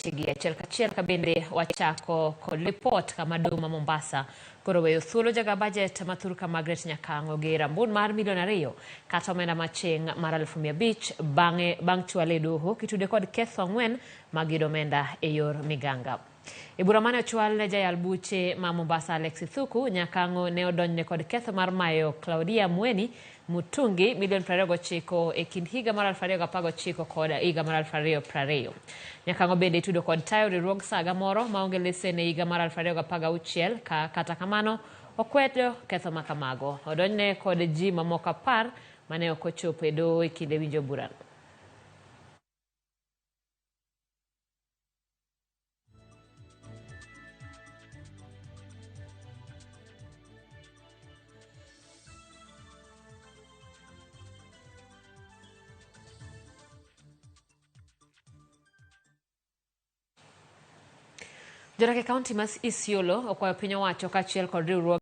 Wechegi achiel kachiel ka bende wachako kod lipot kama doho ma Mombasa koro weyo thuolo jaga bajet ma thurka Margaret Nyakang'o gi rambun mar milion 2 kata omenda maching' mar 500,000 bang'e bang' chwale e doho kitude kod ketho 4 mag yudo omenda e yor miganga. E bura mane ochwal ne jayal buche ma Mombasa Alex Ithuku, Nyakang'o ne odonjne kod ketho mar mayo Claudia Mweni Mutungi milion 29 e kind higa mar 2019 kod higa mar 2020. Nyakang'o bende itudo kod tayo riwruog saga moro maonge lesen e higa mar 2016 ka kata kamano okwedo ketho ma kamago. Odonjne kod ji mamoko 10 mane ok ochopo e doho e kinde winjo burano. Jodak e kaunti ma Isiolo okwayo piny owacho kaachiel kod riwruoge